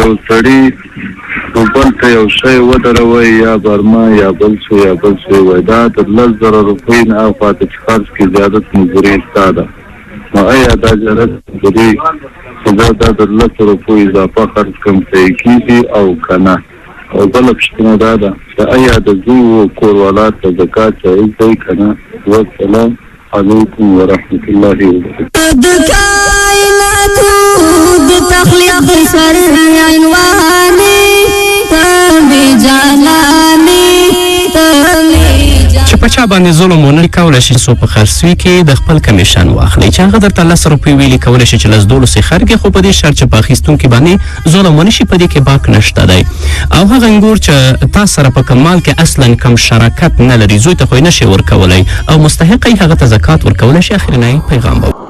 یو سړي بل ته یو شی ودروي، یا برمه یا بل څه یا بل څه وای، دا د 10,000 روپۍ نه اخوا ته چې خرڅ کې زیادت مزدوري ستا ده، نو ایا دا زیادت مزدوري چې زه دا د 10 روپو اضافه خرڅ کوم صحیح کېږي او که نه؟ او بله پوښتنه دا ده چې ایا د زوی و کور والا ته زکات جایز دی که نه؟ والسلام علیکم ورحمة الله وبرکاته. د کائناتو د تخلیق د سر عنوان ته مې جانانې ته مې. چې په چا باندې ظلم ونه کولی شي څو په خرڅوي کې د خپل کمیشن واخلي، چې هغه درته 10 روپۍ ویلي کولی شي چې لس دولس یې خرګ، خو په دې شرط چې په اخیستونکي باندې ظلم ونه شي، په دې کې باک نشته دی. او هغه انګور چې تا سره په کوم مال کې اصلا کوم شراکت نه لري، زوی ته خو یې نه شي ورکولی او مستحق یې، هغه ته زکات ورکولی شي. اخرنی پیغام به